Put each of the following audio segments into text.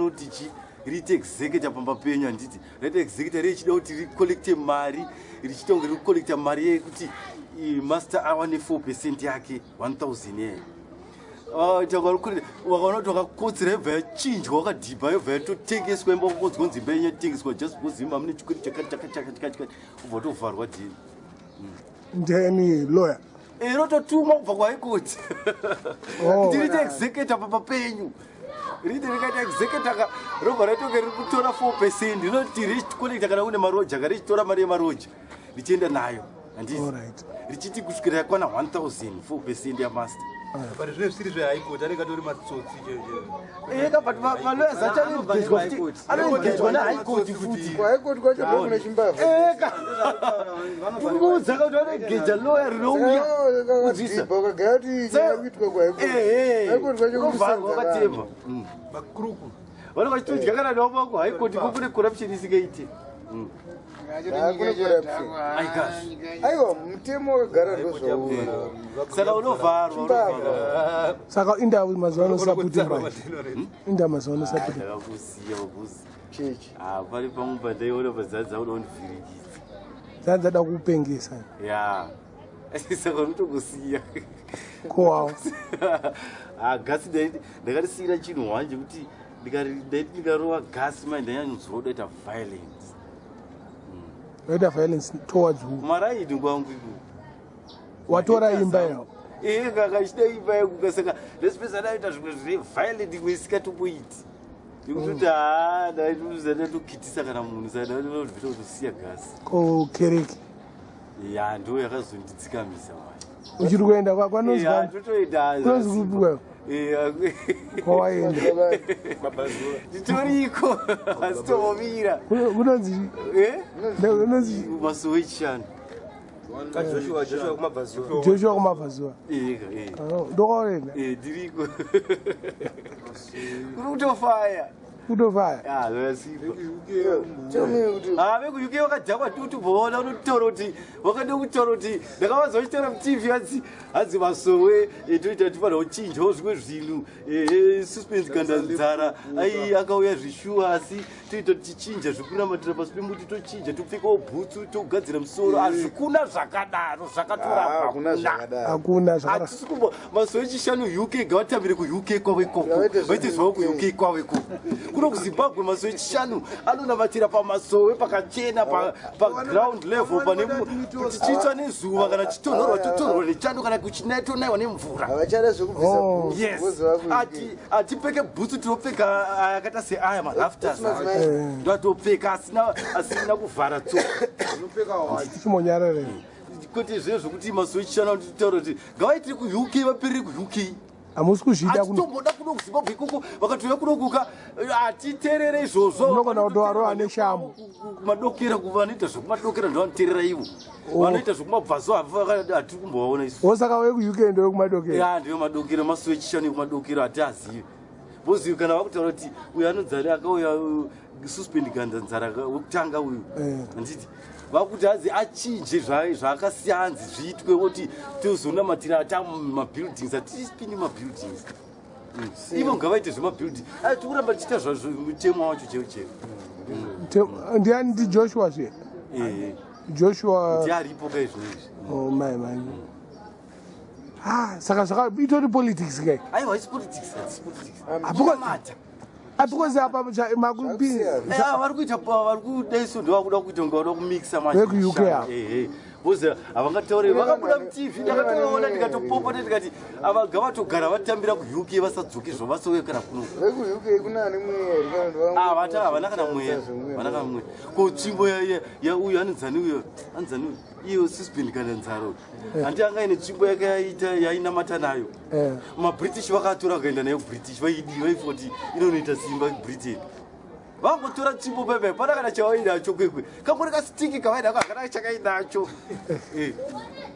Kuti chi riite executor pamba penyu, handiti? Raita executor richida kuti ricollecte mari, richiita kunge rikucollecta mari yekuti master awane 4% yake, 1000 yeye. Wakaona kuti wakakotsera, yobva yachinjwa, wakadhibha, yobva yatotengeswa imba, wakodzwa kunzi imba yenyu yatengeswa just because imba mune chikweti chakati chakati chakati chakati, ubva watovharwa dhini. Ndeni lawyer. Rototumwa kubva kuHigh Court Oh. kuti riite executor pamba penyu. Riite rikaita executor ka, robva raitoke riri kutora 4%, rinoti richicollecta kana une maroja ka, richitora mari yemaroja richienda nayo, handiti? Richiti kusvikira yakwana 1000, 4% yamaster. But zvinenge zvisiri zveHigh Court, anenge atori matsotsi chaiwo. Eka, but malawyers acho anoengejwa futi, anoengejwa neHigh Court futi. KuHigh Court kwacho ndokune chimbavha. Eka, kuudza kuti vanoengeja lawyer rinouya kudzisa. Ukagaya kuti nyaya kuitwa kuHigh Court, High Court kwacho Unovharwa. kusanza. Wakatemba Makuruku. Vanenge vachitodya kana navo kuHigh Court kune corruption isingaiti. Hakuna corruption. Aikazi. Aiwa, mutemo wakagara ndozvauri. Saka unovharwa, unovharwa. Saka indawo mazuva ano sapute mbanje, indawo mazuva ano sapute? Ndakakusiya wakuzi. Chechi. Ah, pari pamwe pandaiona padzadza kuda kundivhiringidza. Dzadzada kupengesa. Ya, saka unotokusiya. Kowawo. Ah, gasi ndakarisiyira chinhu hwanje kuti ndaiti ndikarova gasi mai ndanyanyonzwa kudaita violence. Waita violence towards who? Kumaraini kwangu iko. Watora imba yawo? Iye kakachida imba yangu, saka ndesipesa ndaita zvimwe zvine violent imwe isikatomboiti yekutoti haa, ndaituza ndatokitisa kana munhu, saka ndaibvita kutosiya gasi. Ko kereke? Ya, ndo yakazondidzikamisa manje. Uchiri kuenda kwanonzi Totoenda. Kunonzi kupi kwayo kwawaenda? Nditoriko asi tombomira. Kunonzi kunonzi Masowe echishanu. Joshua, Joshua kumabvazuva. Joshua kumabvazuva. Eka, eh. Oh, ndokwaenda? Eh, ndiriko, kuri kutofaya. Kutofaya. Ya, zvakasimba. Tell me kuti Ah, vekuUK vakadhakwa tutu, bvoona unotaura kuti vakade kutaura kuti ndakavazwa vachitaura muTV, hanzi hanzi masowe toita tifanira kuchinjawo zvimwe zvinhu. Suspense kana nzara ai akauya zvishuwa, asi toita tichinja zvekunamatira pasi pemuti, tochinja topfekawo bhutsu, togadzira musoro. Hazvikuna zvakadaro, Ah, hakuna zvakatorapwa. zvakadaro. Hakuna zvakadaro. Hatisi kumbo masowe echishanu UK ngavatambire kuUK kwavo ikoko. Ngavaite Vaite zvavo kuUK kwavo ikoko. Kuno kuZimbabwe masowe echishanu anonamatira pamasowe pakachena, paground level, pane kuti chitsva nezuva, kana chitonhorwa totonhorwa nechando, kana kuchinaya tonaiwa nemvura. Havachada zvekubvisa Oh. bhutsu, Yes. voziva kuUK. Hatipfeke bhutsu, tinopfeka aya akaita seaya marafters, ndoatopfeka asina kuvhara tsoka. Chimbonyarare. Kwete zviye zvokuti masowe echishanu anotaura kuti ngavaitire kuUK, vaperere kuUK. Hamusi kuzviita kuno? Hatitomboda kuno kuZimbabwe ikoko. Vakatouya kunokuka hatiterere izvozvo. Unogona kutovarova neshamhu. Kumadokera, vanoita zvekumadokera ndovanoterera ivo. Vanoita zvekumabvazuva hatiri kumbovaona isu. Wosaka wekuUK ndewekumadokera? Ya, ndiyo madokero, masowe echishanu ekumadokero hatiazivi bozivi. Kana vakutaura kuti uyu anonzari akauya, Suspend Gandanzara wekutanga uyu, handiti? Vakuti hanzi achinje zvaakasiya, hanzi zviitwe, voti tozonamatira tamabuildings. Hatisipindi mabuildings. Ivo ngavaite zvemabuilding. Tikuramba tichiita zvamutemo wacho cheu cheu. Ndiani, ndiJoshua zve? Joshua. Ndiaripo kaizvinoizvi. Oh, mai mai, ah, saka zvaka itori politics kai? Aiwa, haisi politics, hatisi politics. Ah, Mata. Because apa makupi? Vari kuita, vari kudaiso, ndovakuda kuita kunge vada kumixa manje. VekuUK ava. Because havangatauri, vakabuda muTV, ndakatoona ndikatopopota, ndikati ava ngavatogara vatambira kuUK, vasadzoke zvo vasouye kana kuno. VekuUK kuna ane mweya here kana kuti Ah, vata havana kana mweya, havana kana mweya. Ko tsvimbo yauyu anonzani uyo, anonzani uyu, iyo Suspend kana nzaro, handi anga ine tsvimbo yakaita yainamata nayo? MaBritish vakatora vakaenda nayo British, vaidi vaifunga kuti inonoita simba Britain. Vangotora tsvimbo pepe, pana kana chavainacho kwekwe, kangori kastick kavainako, hakana chakainacho.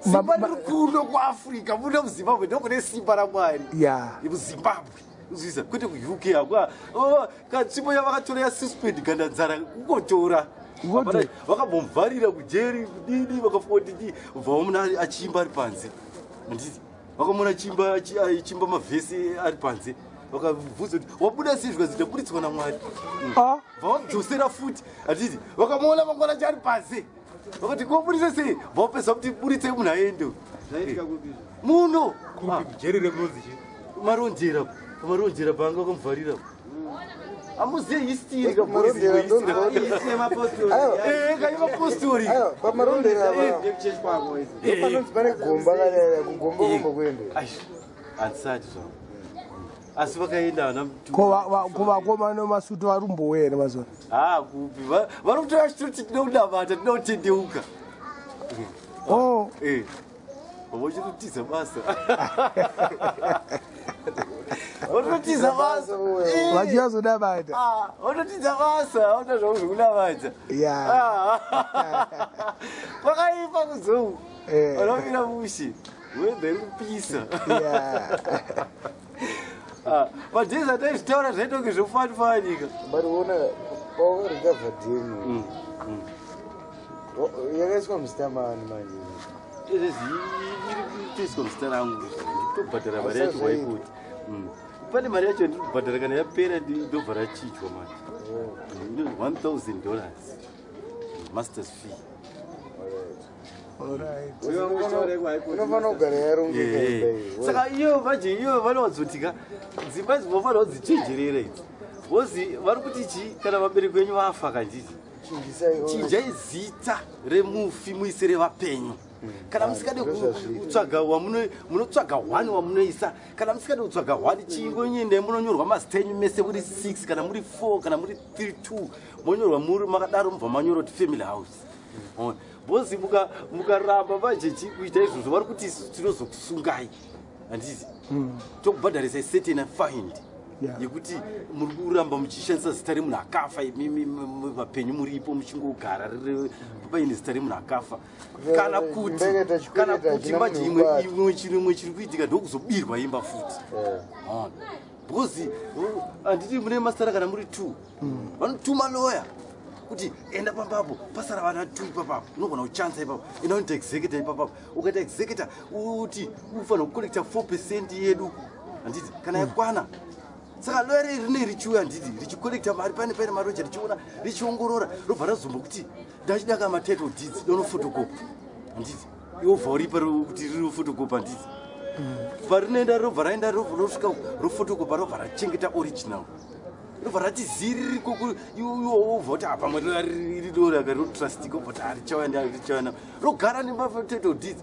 Simba riri kuno kuAfrica, muno muZimbabwe ndokune simba raMwari. MuZimbabwe uzvisa, kwete kuUK akwa. Katsvimbo yavakatora yaSuspend Gandanzara kungotora. Vakambomuvharira kujeri kudini, vakafunga kuti ndi bva achiimba ari panze, handiti? Vakamona achiimba mavhesi ari panze. Vakabvunza kuti wabuda sei, zvikanzi ndaburitswa naMwari. Ah. Vavadzosera futi, hatiti vakamuona mangwana chari pasi, vakati koburitsa sei, vapedza kuti buritsei munhu aende. Zvaitika kupi izvo? Muno. Kupi? Jeri remunonzi chii? Maronjera, paMaronjera panga vakamuvharira. Amuziye histiri? Marondera. Aiwa. Kaimapostori. Aiwa, paMarondera apa. Ndekuchechi kwako izvi. Panonzi pane gomba kadai, kugomba komba kuende. Handisati zvavo, asi vakaenda vana. Ko ko vakomana vemasutu varumbowe here mazuva? Ha, kupi, vari kutora chitoti tinodavata, tinotendeuka. Oh. Vachitotiza basa, vatotiza basa. Vachiyazodabata. Ah, vatotiza basa, vaona zvavo zvekunavata. Kwakaipa kuzou. Vanomira mushe, weather iri kupisa. Madhezi ataizvitaura zvaita kunge zvofanifanyika. But uona pawakarecover deni yakaiswa muzita mani manje? Izvezvi iri kutoiswa muzita rangu, ndikutobhadhara mari yacho. Hausazvaiti. Waikuti pane mari yacho yandiri kubhadhara, kana yapera ndobva rachinjwa manje. $1000 masters fee. Alright. Unofanira kugara yarongeka imba iyi. Saka iyo manje iyo vanowadzotika dzimba idzi mofanira kudzichenjerera idzi, vozi vari kuti chi kana vabereki venyu vafa kanjiji, Chinjisai. chinjai zita remufi muise revapenyu. Kana musikade Ndozvazviri. kutsvaga munotsvaga one wamunoisa, kana musikade kutsvaga one, chingonyiendai munonyorwa mazita enyu mese, muri 6 kana muri 4 kana muri 3, 2, monyorwa muri makadaro, mubva manyora kuti family house. Ona, bozi mukaramba manje chi kuita izvozvo, vari kuti isu tinozokusungai, handiti tokubhadharisa certain fine yekuti muri kuramba muchishandisa zita remunhu akafa, imimi vapenyu muripo muchingogara paine zita remunhu akafa. Kana kuti Imba ikaita chikwereti kana kuti hachina manje munhu imwe wekubata. imwe chimwe chiri kuitika ndokuzobirwa imba futi. Ona. Because handiti mune masara kana muri two, vanotuma loya kuti enda pambapo, pasara vana two ipapapo, unogona kuchanza ipapo, enda unoita executor ipapapo. Ukaita executor, uti ufanira kucollecta 4% yedu, handiti kana yakwana. Saka loya rei rine richiuya, handiti richicollecta mari pane paine maroja, richiona, richiongorora, robva razomba kuti ndachida ka matitle deeds, donofotokopa, handiti iwobva uripa kuti riri fotokopa, handiti parinoenda robva raenda rosvika rofotokopa, robva rachengeta original, robva rati ziri ririko. Wobva kuti apa pamwe rirora rotrustika, obva kuti arichauya, richauya, rogara nematitle deeds,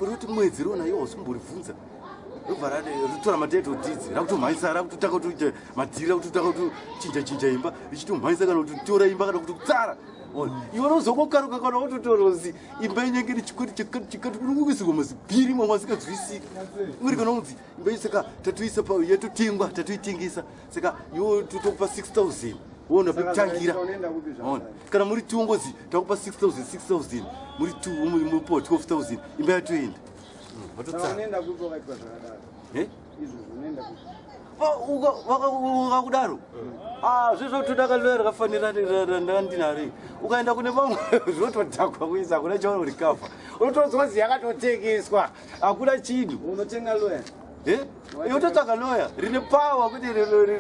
roti mwedzi rona iwo hausimboribvunza, robva rotora matitle deeds, rakutomhanyisa, rakutotanga kutoita madhiri, rakutotanga kutochinja chinja imba, richitomhanyisa kana kutotora imba kana kutotsara. Iwe unozongokaruka kana watotora imba inenge richikweti chakati chakati, unongoisirwa mazibhiri mamwe asinganzwisiki. Uri kana unzi imba iyi saka tatoisa yatotengwa, tatoitengesa, saka iwe totokupa 6000, woona pekutangira. Unoenda kupi? Ona. Kana muri two ngozi takupa 6000 6000, muri two mupo 12,000, imba yatoenda. Vatotsara. Unoenda kupi wakaitwa zvakadaro? Eh? Izvozvo unoenda kupi? Wakakudaro zvezvotoda kaloya rakafanira ndandinaro. Ukaenda kune vamwe zvinotodhakwa kuisa, hakuna chaunorikavha, unotonzwa zi yakatotengeswa, hakuna chinhu. Unotenga loya. Iwe loya rine power kuti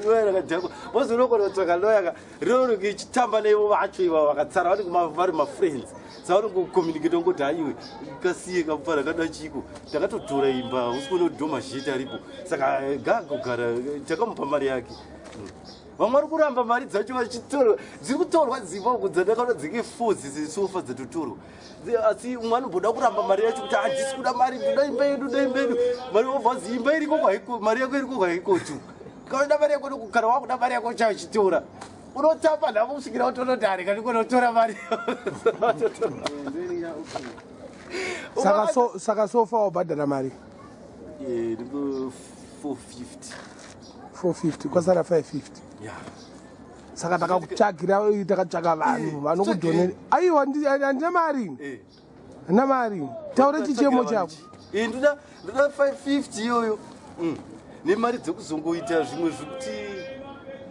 loya rakadhakwa, wozonogona kutsvaga loya rinonge ichitamba naivo vacho iva vakatsara, vanenge vari mafriends, saka vanongocommunicate, ngoti haiwe kasiye kamufana kada chiko, takatotora imba, usi kuona kuti dhomazheti aripo, saka gaagogara, takamupa mari yake. Vamwe vari kuramba mari dzacho vachitorwa, dziri kutorwa dzimba uku dzandakaona dzinge four dzisofa dzatotorwa. Asi umwe anomboda kuramba mari yacho kuti handisi kuda mari, ndoda imba yedu, ndoda imba yedu. Mari wobva zi imba iriko kwaiko, mari yako iriko kwaikotu. Kana uda mari yako, kana wakuda mari yako chachitora, unotapa nhamo kusvikira utonodare ndikonotora mari. Saka sofa wabhadhara mari? Ndiko 450. 450, kwasara 550. Ya. Saka takakutsvagira, takatsvaka vanhu vanokudhonera. Aiwa, handina mari. Handina mari. Taure chichemo chako. Ndoda 550 iyoyo. Nemari dzekuzongoita zvimwe zvekuti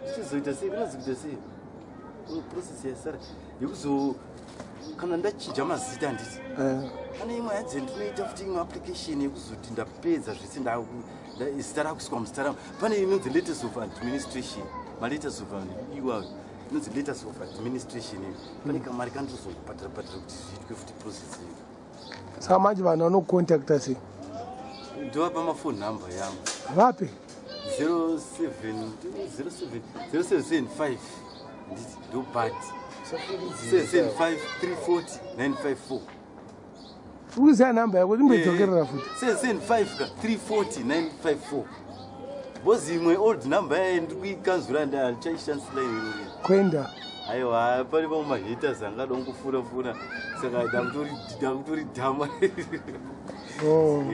ndichizoita sei, kunozi kuita sei. Oh, process yasara yekuzo kana ndachinja mazita, handiti? Pane imwe hadzi ndinoita futi imwe application yekuzoti ndapedza zvese. Zita rakuiswa muzita rangu. Pane inonzi letters of administration, maletters of iwayo inonzi letters of administration iyo. Pane kamari kanotozongobhadhara bhadhara kuti zviitwe futi process iyo. Saka manje vanhu vanocontacta sei? Ndovapa mafone number yangu. Vapi? 07 07 0775, nditi ndobhati 775 340 954. Uri kuziva nhamba yako? Imboidzokerera futi. 775 ka 340 954, because imwe old number yaye ndiri kuikanzura, handichaishandisila iyoyo. Kuenda. Aiwa, pane vamwe mahaters angada kungofuna funa, saka ndakutori dhama. Oh.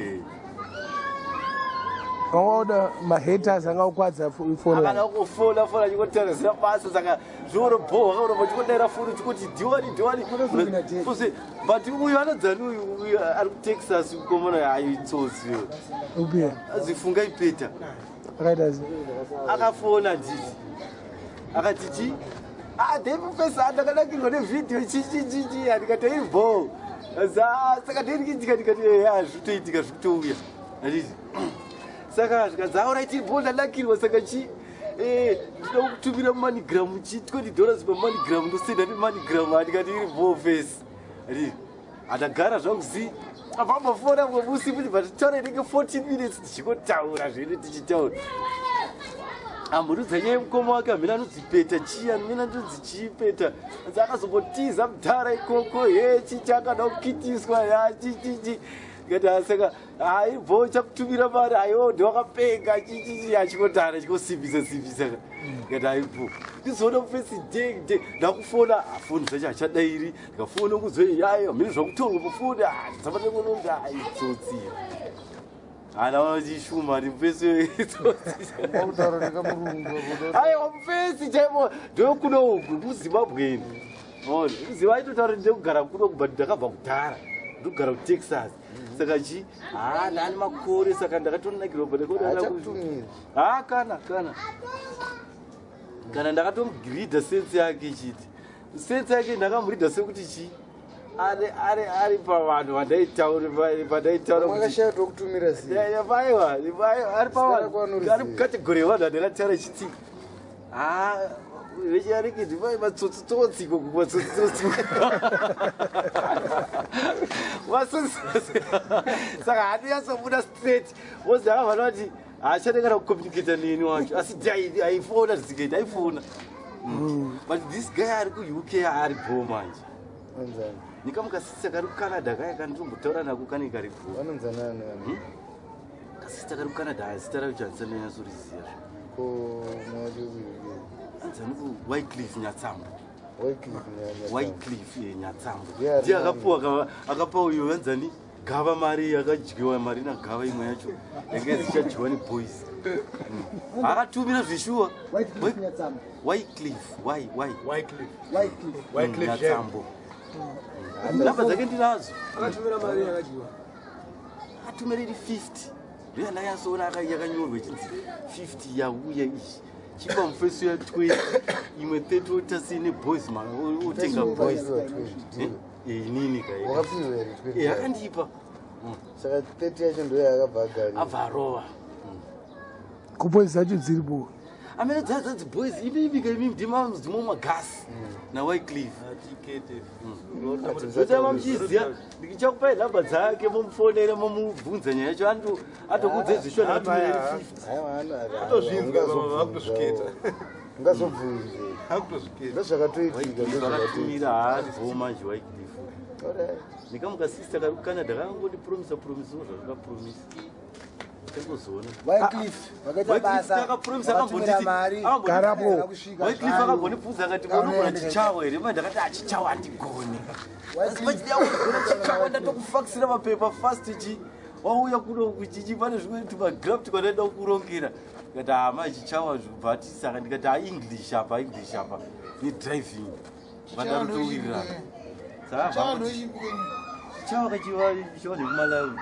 Wanga uda mahaters angakukwadza ifoni. Akada kufona fona achikotaura zina basa, saka zviorobhohwa kauramba uchikodaira foni uchikoti diwani diwani. Fuse, but uyu anodzani uyu ari kuTexas mukomana, ayi tsotsi uyu. Upi? Azifunga ipeta. Akaita sei? Akafona nditi akati chi depufesa ndakanakirwa nevhidhiyo chichichichi, andikati iri bho, saka ndirikiitika, ndikati eya, zvitoitika, zvikutouya, anditi? Saka zvikanzi, alright, iri bho, ndanakirwa, saka chi ndinoda kutumira MoneyGram chi $20 paMoneyGram, ndosenda neMoneyGram, andikati iri bho fesi, anditi? Andagara zvangu zi abambofona musi kuti batitaura inenge 14 minutes tichikotaura zvedu, tichitaura, ambonudza nyaya yemukoma wake, hamene anodzipeta chii, amene anonzi chiipeta, anzi akazombotiza mudhara ikoko, he chichi akada kukitiswa ya chichichi, ndikati saka haibvo chakutumira mari, aiwo ndewakapenga chichichi, achingotara achingosimbisa simbisa, ndikati haibvo ndizoona mufesi de de ndakufona afoni dzacho hachadairi, ndikafona kuzoi yayo hamene zvakutorwa pafoni dzabatekononzi aitsotsi hana chishuma ni mufesi. Wakutaura nekamurungu. Aiwa, mufesi chaipo ndokuno uku muZimbabweni, ona muziva aitotaura ndekugara kuno, but ndakabva kudhara, ndikugara kuTexas, saka chi ha ndani makore, saka ndakatonakirwa but Achakutumira. Ha, kana ndakatomuridha sense yake chiti sense yake ndakamuridha sekuti chi ari pavanhu vandaitaura pandaitaura kuti Wakashaya tokutumira sei? Aiwa, ari Zita rako anoriziva. ari mucategory yevanhu vandakataura chiti ha vechiareketi vai matsotsi koko, matsotsi, matsotsi, saka handiyatsobuda straight wozi akavana kuti haachade kana kucommunicata neni wacho, asi aifona zvisikaiti aifona. But this guy ari kuUK ari bho manje. Vanonzani? Nikamukasisa kari kuCanada kaya kanditombotaura nako kane kari bho. Vanonzanani vanhu? Kasista kari kuCanada, zita racho handisandanyatsoриziva. Ko mwacho kuUK? Anzani ku Wycliffe Nyatsambo. Wycliffe Nyatsambo. Wycliffe Nyatsambo. Ndiye ari Ndiye akapuwa akapa uyu anzani gava mari yakadyiwa, mari nagava imwe yacho yanga zichadyiwa neboys. Akatumira zvishuwa. Wycliffe Nyatsambo. Wycliffe y y Wycliffe. Wycliffe. Wycliffe Jean. Nyatsambo, namba dzake ndinadzo. Akatumira mari yakadyiwa? Akatumira iri 50, ndoyandanyatsoona yakanyorwa ichinzi 50 yauya iyi, chipa mufeso ya 20, imwe 30, otasei neboys otenga boys. Inini kai. Wakapiwa here 20? Akandipa. Saka 30 yacho ndo yaakabva agarira. Abva arova. Kuboys dzacho dziripo? Amene dzadzi boys imimika imimi ndimadzimo magasi naWycliffe. Tikete. Zotama muchiziya, ndichakupai nhamba dzake, mumufonera, mumubvunza nyaya yacho, atokudze zvisho ndakatumira iri 50. Aiwa, Atozvinzwa, baba, vakutosviketa. ungazobvunze. Hakutosviketa. Ndozvakatoitika, ndozvakatoitika. Akatumira haarivo manje Wycliffe. Alright. Nikamukasista kari kuCanada kakangoti promisa zvakakapromisa, changozoona. Wycliffe vakaita basa. Akapromisa. Vakatumira mari. Garapo. Kusvika Wycliffe zvayo. akambondibvunza akati unogona chichawa here? Mai ndakati achichawa handigoni, asi pachidagona chichawa ndatokufakisira mapepa fast chi wauya kuno kuchichi pane zvimwe tumagraft kwadaida kukurongera, ndikati hama chichawa zvibvati, saka ndikati aEnglish apa, English apa nedriving vandarotowirirana, saka chichawa kachiva chiva nekumalawi.